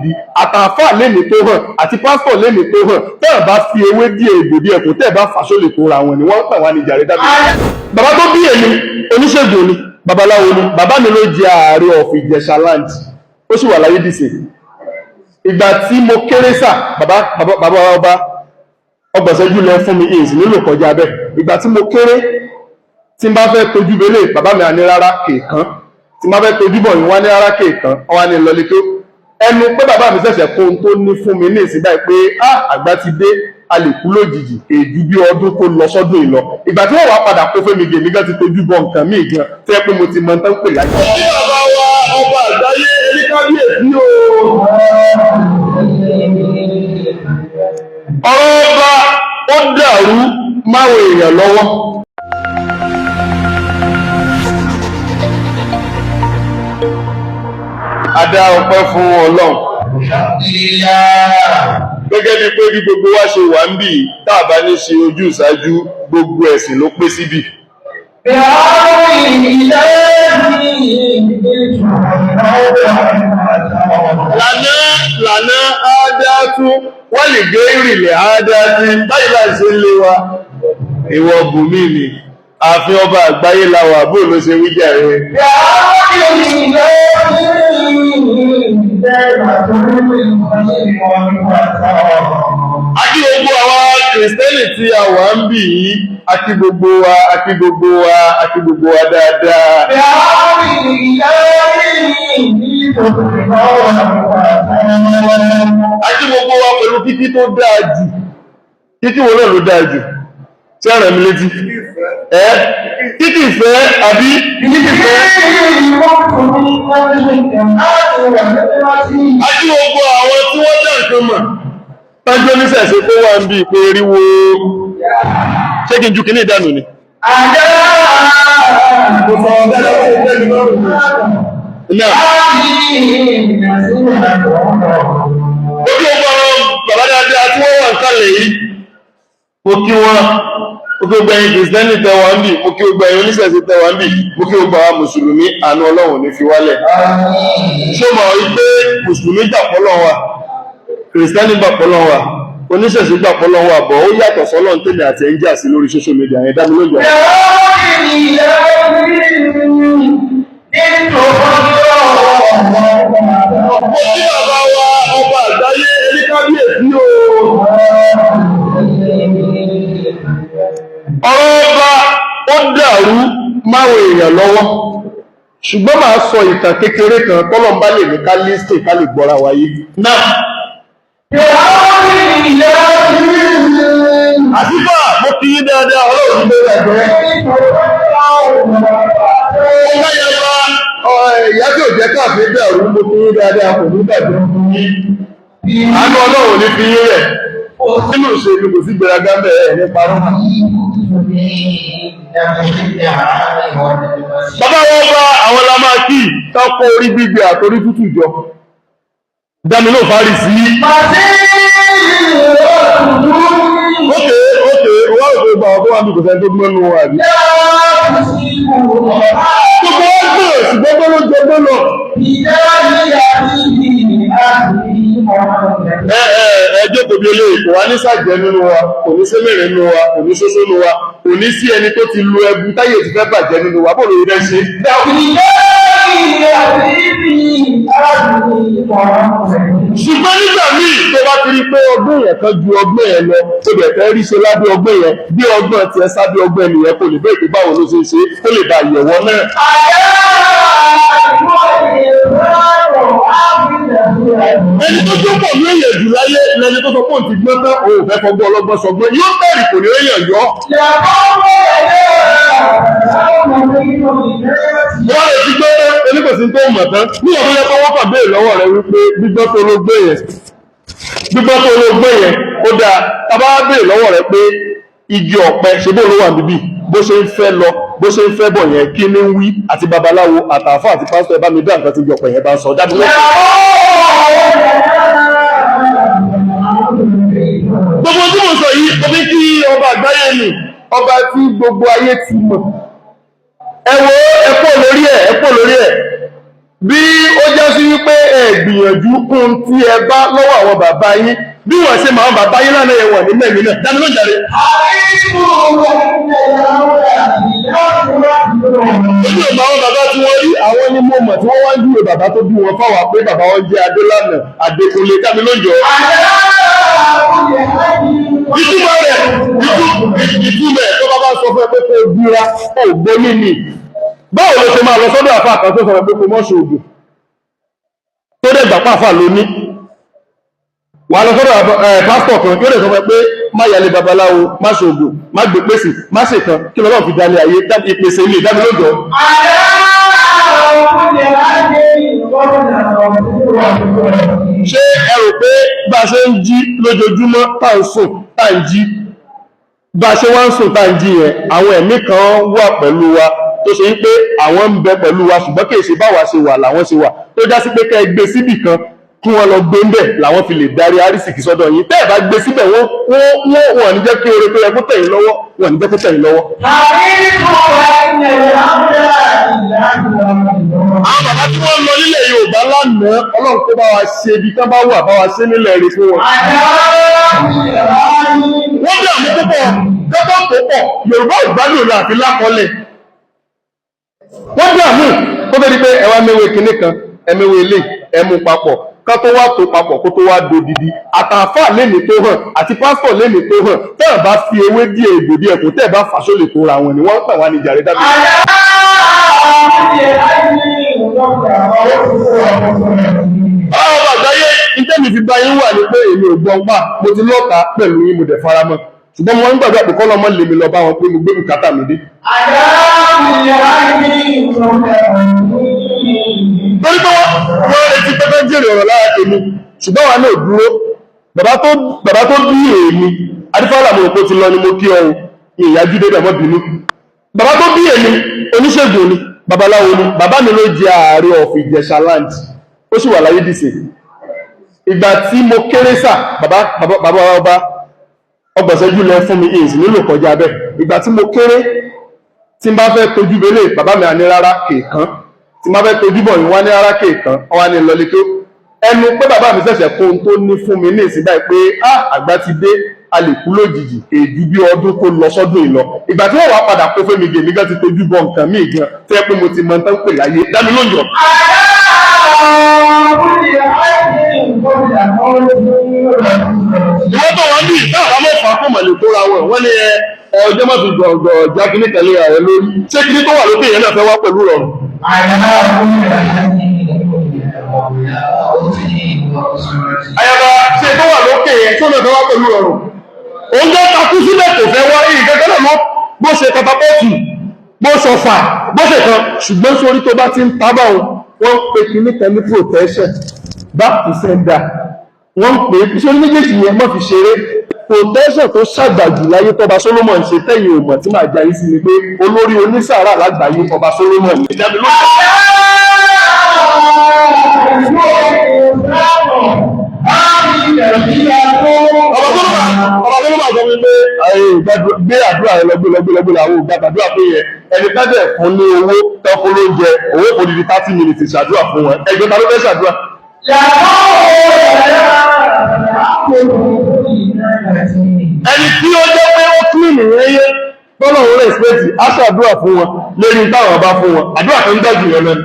Gidi àtàfà lẹ́ni tó hàn àti pásítọ̀ lẹ́ni tó hàn, tẹ́ ẹ̀ bá fi ewé díẹ̀ egbò díẹ̀ kò tẹ́ ẹ̀ bá fàṣọ lè tó ra wọn ni wọ́n pẹ̀ wá ní jàre dábìlì. Bàbá tó bí èmi, oníṣègùn ni, babaláwo ni. Bàbá mi ló jẹ ààrẹ of Ìjẹ̀ṣà land, ó sì wà láyé dìsìn. Ìgbà tí mo kéré sà, bàbá bàbá ọba ọgbọ̀nsẹ́jú lẹ fún mi, èsì nílò kọjá bẹ́ẹ̀. Ìgbà tí mo kéré, tí n bá fẹ́ tójú belé, bàbá mi á ní rárá kèèkán. Tí n bá fẹ́ tójú bọ̀ yín wá ní rárá kèèkán. Wọ́n wá ní lọlé tó ẹnu pé bàbá mi ṣẹ̀ṣẹ̀ kó ohun tó ní fún mi ní ìsìn báyìí pé á àgbà ti dé, a lè kú lójijì èjú bí ọdún tó lọ sọ́dún ìlọ. Ìgbà tí wọ́n wá padà kó fún mi, gèmí gan ti tójú bọ̀ nǹkan míì gan tó yẹ pé mo ti mọ tán pè láyé. Kí bàbá wa ọba àgbáyé ẹni kábíyèsí o. Ọ̀rọ̀ ọba ó dàrú máwọn èèyàn lọ́wọ́. A dá ọpẹ́ fún Ọlọ́run. Gẹ́gẹ́ bí pé bí gbogbo wa ṣe wà ń bì, tá a bá ní ṣe ojú ìṣáájú, gbogbo ẹ̀sìn ló pé síbì. Lànà lànà ádátu wọ́n lè gé ìrìnlẹ̀ ádátu báyìí láì ṣe ń lé wa. Ìwọ bùnmí ni ààfin ọba àgbáyé la wà, bó ló ṣe wí jàre. A kí gbogbo àwa kìrìsìtẹ́nì tí a wà ń bì yìí, a kí gbogbo wa, a kí gbogbo wa, a kí gbogbo wa dáadáa. A kí gbogbo wa pẹ̀lú kíkí tó dáa jù. Kíkí wo náà ló dáa jù? Tí a rẹ̀ mi létí? Ẹ́ kíkí ìfẹ́ àbí kíkí ìfẹ́? A kí gbogbo àwọn tí wọ́n dá nǹkan mọ̀. Tájú oníṣẹ̀ṣe tó wà ń bí ìpè eriwo. Ṣé kí n ju kíní ìdánù ni? Náà. Ó kí gbogbo àwọn bàbá dáadáa tí wọ́n wà ń kálẹ̀ yìí. Mo kí wọn. Mo kí gbogbo ẹ̀yin kìrìsìtẹ́nì tẹ́ wà ń bì. Mo kí gbogbo ẹ̀yin oníṣẹ̀ṣe tẹ́ wà ń bì. Mo kí gbogbo àwọn mùsùlùmí, àánú Ọlọ́run ò ní fi wálẹ̀. Ṣé o mọ̀ wípé mùsùlùmí gbà pọ́lọ́ wà? Kìrìsìtẹ́nì gbà pọ́lọ́ wà. Oníṣẹ̀ṣe gbà pọ́lọ́ wà, bọ̀ ó yàtọ̀ sọ́lọ́run tèmi àti ẹ̀ ń jà sí lórí social media yẹn, dá mi lóúnjẹ. Mo kí bàbá wa ọba àgbáyé ẹni kábíyèsí o. Ọ̀rọ̀ ọba ó dàrú máwọn èèyàn lọ́wọ́. Ṣùgbọ́n màá sọ ìtàn kékeré kan tọ́lọ̀ ń bá lè ní ká lísìn ká lè gbọ́ra wáyé. Náà. Àtìfà, mo kí yín dáadáa, Ọlọ́run ló rẹ̀ jẹ́. Ọláyàbá, ìyá tí ò jẹ́ káàfin dàrú, mo kí yín dáadáa, kò ní bàjẹ́ fún yín. Àánú Ọlọ́run ní fi yín rẹ̀. Nínú ìṣèlú kò sí gbéraga ń bẹ̀ ẹ̀ ní parọ́. Bàbá wọn bá àwọn la máa kí tán kó orí gbígbẹ àtorí tútù jọ. Dámi ló fárí sí. Ókè ókè, wọ́n rò pé gbà ọkọ̀ wà ní kò sẹ́ni tó gbọ́n nù wà bí. Gbogbo wọn gbèrò ṣùgbọ́n gbọ́n ló jẹ gbọ́n lọ. Ẹ ẹ ẹ jókòó bí eléyìí, kò wá ní sàjẹ́ nínú wa, kò ní sémèrè nínú wa, kò ní sósó nínú wa, kò ní sí ẹni tó ti lu ẹbu táyé ti fẹ́ bàjẹ́ nínú wa, bó ló yẹ ṣe. Ṣùgbọ́n nígbà míì tó bá ti rí pé ọgbọ́n yẹn kan ju ọgbọ́n yẹn lọ, tó bẹ̀ fẹ́ rí ṣe lábẹ́ ọgbọ́n yẹn, bí ọgbọ́n tiẹ̀ sábẹ́ ọgbọ́n ẹnìyẹn kò lè bẹ́ẹ̀ pé báwo ló ṣe ń ṣe, kó lè ba ìyẹ̀wọ́ náà. Ẹni tó jókòó ní èèyàn jù láyé lẹni tó sọ pé òun ti gbọ́n tán, òun ò fẹ́ fọgbọ́n ọlọ́gbọ́n sọgbọ́n, yóò bẹ̀rì kò ní èèyàn yọ. Wọ́n lè ti gbé ẹni kò sí tó mọ̀ tán ní ọdún yẹn, kọ́wọ́ kàn béèrè lọ́wọ́ rẹ wípé gbígbọ́n tó ló gbé yẹn, gbígbọ́n tó ló gbé yẹn ó dáa. Tá bá béèrè lọ́wọ́ rẹ pé igi ọ̀pẹ ṣe bó ló wà níbí, bó ṣe ń fẹ́ lọ, bó ṣe ń fẹ́ bọ̀ yẹn, kí ni ń wí? Àti babaláwo àtàfà àti pásítọ̀, ẹ bá mi dá nǹkan tí igi ọ̀pẹ yẹn bá ń sọ dábìí lọ́wọ́. Gbogbo tí mo sọ yìí, mo fi kí ọba àgbáyé ni, ọba tí gbogbo ayé ti mọ̀. Ẹ wo, ẹ pọ̀ lórí ẹ̀, ẹ pọ̀ lórí ẹ̀. Bí ó já sí wípé ẹ gbìyànjú kún tí ẹ bá lọ́wọ́ àwọn bàbá yín, bí wọ́n ṣe máa bàbá yín lánàá yẹn, wọ̀n ní mẹ́rin náà dámi ló ń jàre. Èmi ò mọ àwọn bàbá tí wọ́n rí, àwọn ni mo mọ̀ tí wọ́n wá ń júwe bàbá tó bí wọn fáwọn pé bàbá wọn jẹ́ Adélànà Adékúnlé. Dámi ló ń jọ. Ìtumọ̀ rẹ̀, ìtumọ̀ ẹ̀, tó bá bá sọ fún ẹ pé kó o búra, ó gbọ́ níní. Báwo ló ṣe máa lọ sọ́dọ̀ àfáà kan tó sọ pé kó mọ́ ṣoògùn, tó dẹ̀ gbà pàfà lóní? Wà lọ sọ́dọ̀ pásítọ̀ kan yóò lè sọ fún ẹ pé má yálé babaláwo, má ṣoògùn, má gbé pèsè, má ṣe kan. Kí lọ́lọ́ fi dalẹ̀ ayé ìpèsè ilé ìdámilójọ́? Ṣé ẹ rò pé bá a ṣe ń jí lójoojúmọ́, tá ń sùn, tá ń jí, bá a ṣe wá ń sùn, tá ń jí yẹn, àwọn ẹ̀mí kan wà pẹ̀lú wa tó ṣe wípé àwọn ń bẹ pẹ̀lú wa, ṣùgbọ́n kì í ṣe báwa ṣe wà làwọn ṣe wà, tó já sí pé kẹ́ ẹ gbé síbì kan kí wọ́n lọ gbé ń bẹ̀ làwọn fi lè darí àrísìkì sọ́dọ̀ yín? Tẹ́ ẹ̀ bá gbé síbẹ̀, wọ́n ní jẹ́ kí oore tó yẹ kó tẹ̀yìn lọ́wọ́, wọ́n ní jẹ́ kó tẹ̀yìn lọ́wọ́. Àwọn bàbá tí wọ́n lọ nílẹ̀ Yorùbá lánàá, Ọlọ́run kó bá wa ṣe ibi tán bá wà, bá wa ṣe nílẹ̀ rí fún wọn. Wọ́n bí àmú púpọ̀ gẹ́gẹ́ tó pọ̀. Yorùbá ò gbádùn ní àfi lákọọ́lẹ̀. Wọ́n bí àmú kó tó di pé ẹ wá méwé kinní kan, ẹ méwé ilé, ẹ mú papọ̀, ká tó wá tó papọ̀, kó tó wá dodidi. Àtàfà lẹ́ni tó hàn àti pásítọ̀ lẹ́ni tó hàn, tẹ́ ẹ̀ bá fi ewé díẹ̀ egbò díẹ̀ kò, tẹ́ ẹ̀ bá fàṣọ lè tó ra wọn ni wọ́n ń pè wá ní jàre dábìlì. Báwo bá àgbáyé ìtẹ́mi fi bá yín wà ní pé èmi ò gbọ́n pa, mo ti lọ́ta pẹ̀lú yín, mo dẹ̀ fara mọ́, ṣùgbọ́n mo máa ń gbàgbọ́ pé kọ́lọ́mọ́ lè mi lọ bá wọn pé mo gbé bùkátà mi dé. Torí pé wọ́n retí pé fẹ́ jèrè ọ̀rọ̀ lára tèmi, ṣùgbọ́n wa náà dúró. Bàbá tó bí èmi, adífàlà, mo rò pé ó ti lọ ni, mo kí ọrùn ìyájú débẹ̀, mọ́ bínú. Bàbá tó bí èmi, oníṣègùn ni, babaláwo ni. Bàbá mi ló jẹ ààrẹ of Ìjẹ̀ṣà land, ó sì wà láyé dìsìn. Ìgbà tí mo kéré sà, bàbá bàbá ọba ọgbọ̀nsẹ́jú lọ fún mi, èyí sì nílò kọjá bẹ́ẹ̀. Ìgbà tí mo kéré, tí n bá fẹ́ tójú belé, bàbá mi á ní rárá, kèèkán. Tí n bá fẹ́ tójú bọ̀ yín, wá ní rárá, kèèkán. Wọ́n wá ní lọlé tó ẹnu pé bàbá mi ṣẹ̀ṣẹ̀ kó ohun tó ní fún mi ní ìsìn báyìí pé á àgbà ti dé, a lè kú lójijì, èjú bí ọdún tó lọ sọ́dún ìlọ. Ìgbà tí wọ́n wá padà kó fẹ́mi gèmí gan ti tójú bọ nǹkan míì gan tí ẹ pé mo ti mọ tán pè láyé dámi lóúnjọ. Ìwọ́n tó wọ́n bí ìta àbámọ̀ fà kó mọ̀lẹ́ tó ra wọn, wọ́n ní ẹ ọjọ́ má fi gbọ̀ngàn já kíní tẹ̀lé ààrẹ lórí. Ṣé kíní tó wà lókè yẹn náà fẹ́ wá pẹ̀lú rọrùn? Ayaba, ṣe tó wà lókè yẹn tó náà fẹ́ wá pẹ̀lú rọrùn? Òun jẹ́ takú sílẹ̀, kò fẹ́ wá èyí gẹ́gẹ́ náà lọ, bó ṣe katapọ́ọ̀tù, bó ṣọfà, bó ṣe kan. Ṣùgbọ́n sórí tó bá ti ń tábà wọn, wọ́n ń pe kíní kan ní protection, back to sender wọ́n ń pè é. Sórí méjèèjì yẹn, má fi ṣeré. Protection tó ṣàgbàjù láyé tọba Solomon ṣe tẹ̀yìn òmò tí màá jayé sí ni pé olórí onísàárà lágbàáyé, ọba Solomon ní. Ọba Solomon sọ wípé gbé àdúrà rẹ lọ, gbé lọ, gbé lọ, gbé lọ, àwọn ògbà àdúrà pé yẹn ẹni ká dẹ̀ fún ní owó tán fún lóúnjẹ, owó kò di 30 minutes ṣàdúrà fún wọn. Ẹgbẹ́ ta ló fẹ́ ṣàdúrà? Ẹni tí ó jẹ́ pé ó clean yẹn tọ́lọ̀ òun rẹ̀spẹ̀tì á ṣàdúrà fún wọn lérí táwọn bá fún wọn, àdúrà tó ń dájú yẹn lọ ni.